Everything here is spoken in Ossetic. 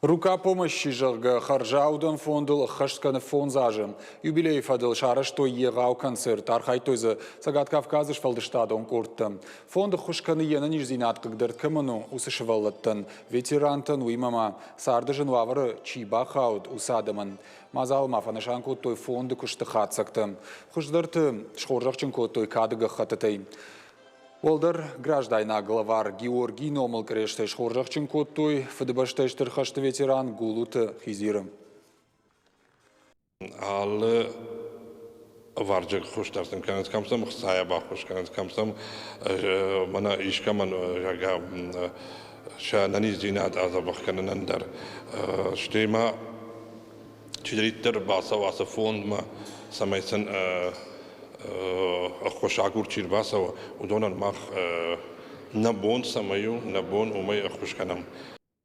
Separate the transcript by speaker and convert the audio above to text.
Speaker 1: Рука помощи, зӕгъгӕ, хӕрзаудӕн фондыл ӕххӕст кӕны 5 азы. Юбилейы фӕдыл сарӕзтой егъау концерт, архайдтой дзы Цӕгат Кавказы сфӕлдыстадон къордтӕ. Фонд ӕххуыс кӕны йе нӕниздзинад хъыгдӕрд кӕмӕн у, уыцы сывӕллӕттӕн, ветерантӕн, уыимӕ ма царды зын уавӕры чи бахауд, уыцы адӕмӕн. Мадзалы ма фӕнысан кодтой фонды куысты хатдзӕгтӕ. Хуыздӕрты схорзӕхджын кодтой кады гӕххӕттытӕй. Уӕлдӕр граждайнаг лӕвар Георгийы номыл кърестӕй схорзӕхджын кодтой Фыдыбӕстӕйы Стыр хӕсты ветеран Гулуты Хизиры.
Speaker 2: Алы ӕвӕрджыг хуыздӕр сын кӕнынц, кӕм сӕм хцайӕ баххуыс кӕнынц, кӕм сӕм мӕнӕ искӕмӕн зӕгъгӕ сӕ ӕнӕниздзинад адзӕбӕх кӕнынӕн дӕр. Стӕй ма чидӕриддӕр бацӕуа ацы фондмӕ, цӕмӕй сын ӕххуысагур чи рбацӕуы, уыдонӕн мах нӕ бон цӕмӕй у, нӕ бон уымӕй ӕххуыс кӕнӕм.